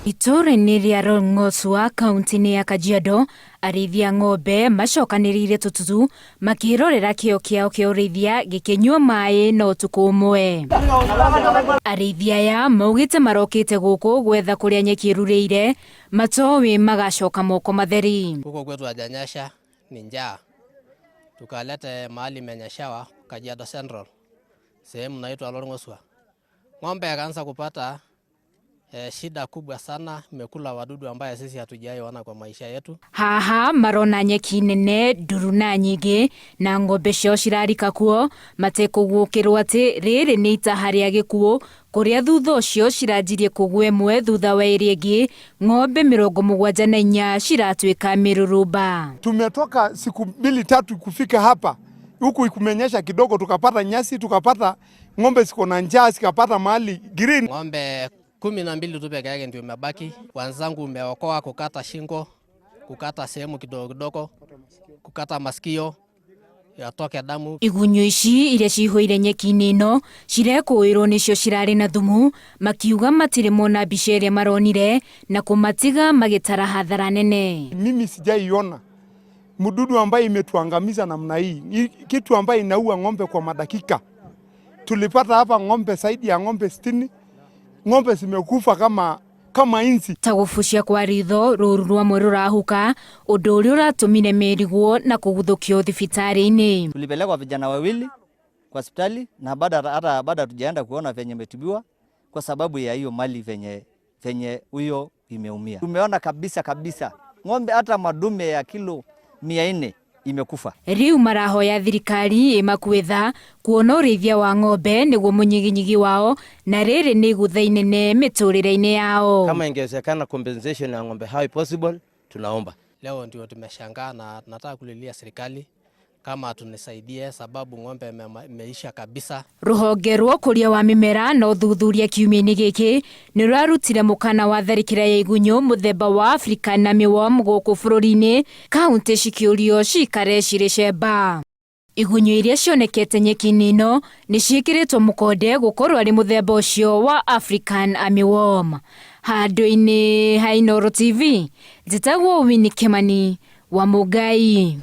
Itũũra-inĩ rĩa Lolng'osua kaunti-inĩ ya Kajiado, arĩithia a ng'ombe macokanĩrĩire tũtutu makĩrorera kĩo kĩao kĩa ũrĩithia gĩkĩnyua maĩ na ũtukũ ũmwe. Arĩithia aya maugĩte marokĩte gũkũ gwetha kũrĩa nyeki ĩrurĩire matoĩ magacoka moko matheri. Huko kwetu hajanyesha ni njaa, tukalete mahali imenyeshewa Kajiado Central, sehemu naitwa Lolng'osua. Ng'ombe akaanza kupata shida kubwa sana, imekula wadudu ambaye sisi hatujaiona kwa maisha yetu. Haha marona nyeki nene nduru na nyingĩ na ng'ombe ciao cirarika kuo matekũguũkĩrwo atĩ rĩrĩ nĩ itaha rĩa gĩkuũ kũrĩa thutha ũcio ciranjirie kũgwa ĩmwe thutha wa ĩrĩa ĩngĩ ng'ombe 74 ciratuĩka mĩrũrũmba. Tumetoka siku mbili tatu kufika hapa huku ikumenyesha kidogo, tukapata nyasi, tukapata ng'ombe ziko na njaa, zikapata mahali green. Ng'ombe 12 tu peke yake ndio imebaki. Wenzangu umeokoa kukata shingo, kukata sehemu kidogo kidogo, kukata masikio yatoke damu. Igunyũ ici iria cihũire nyeki-inĩ ĩno cirekũĩrwo nĩcio cirarĩ na thumu makiuga matirĩ mona mbica ĩrĩa maronire na kũmatiga magĩtara hathara nene. Mimi sijaiona mdudu ambaye imetuangamiza namna hii, kitu ambaye inaua ng'ombe kwa madakika. Tulipata hapa ng'ombe zaidi ya ng'ombe 60, ng'ombe zimekufa kama inzi. Ta gũbucia kwa ritho rũru rwa mwe rũrahuka ũndũ ũrĩa ũratũmire merigwo na kũguthũkio thibitarĩ-inĩ. Tulipelekwa vijana wawili kwa hospitali na baada hata baada hatujaenda kuona venye imetibiwa kwa sababu ya hiyo mali venye huyo imeumia. Tumeona kabisa kabisa ng'ombe hata madume ya kilo 400 imekufa. Riu marahoya thirikari ĩmakue tha kuona ũrĩithia wa ng'ombe nĩguo mũnyiginyigi wao na rĩrĩ nĩ igũtha inene mĩtũrĩre-inĩ yao. Kama ingewezekana compensation ya ng'ombe hao possible, tunaomba. Leo ndio tumeshangaa na tunataka kulilia serikali kama tunisaidie sababu ng'ombe imeisha kabisa. Rũhonge rwa ũkũria wa mĩmera na ũthuthuria kiumia-inĩ gĩkĩ nĩ rũrarutire mũkana wa tharĩkĩra ya igunyũ mũthemba wa African armyworm gũkũ bũrũri-inĩ, kaunti cikĩũrio cikare cirĩ cemba. Igunyũ iria cionekete nyeki-inĩ ĩno nĩ ciĩkĩrĩtwo mũkonde gũkorwo arĩ mũthemba ũcio wa African armyworm. Handũ-inĩ ha Inooro TV, njĩtagwo Winnie Kimani wa Mũngai.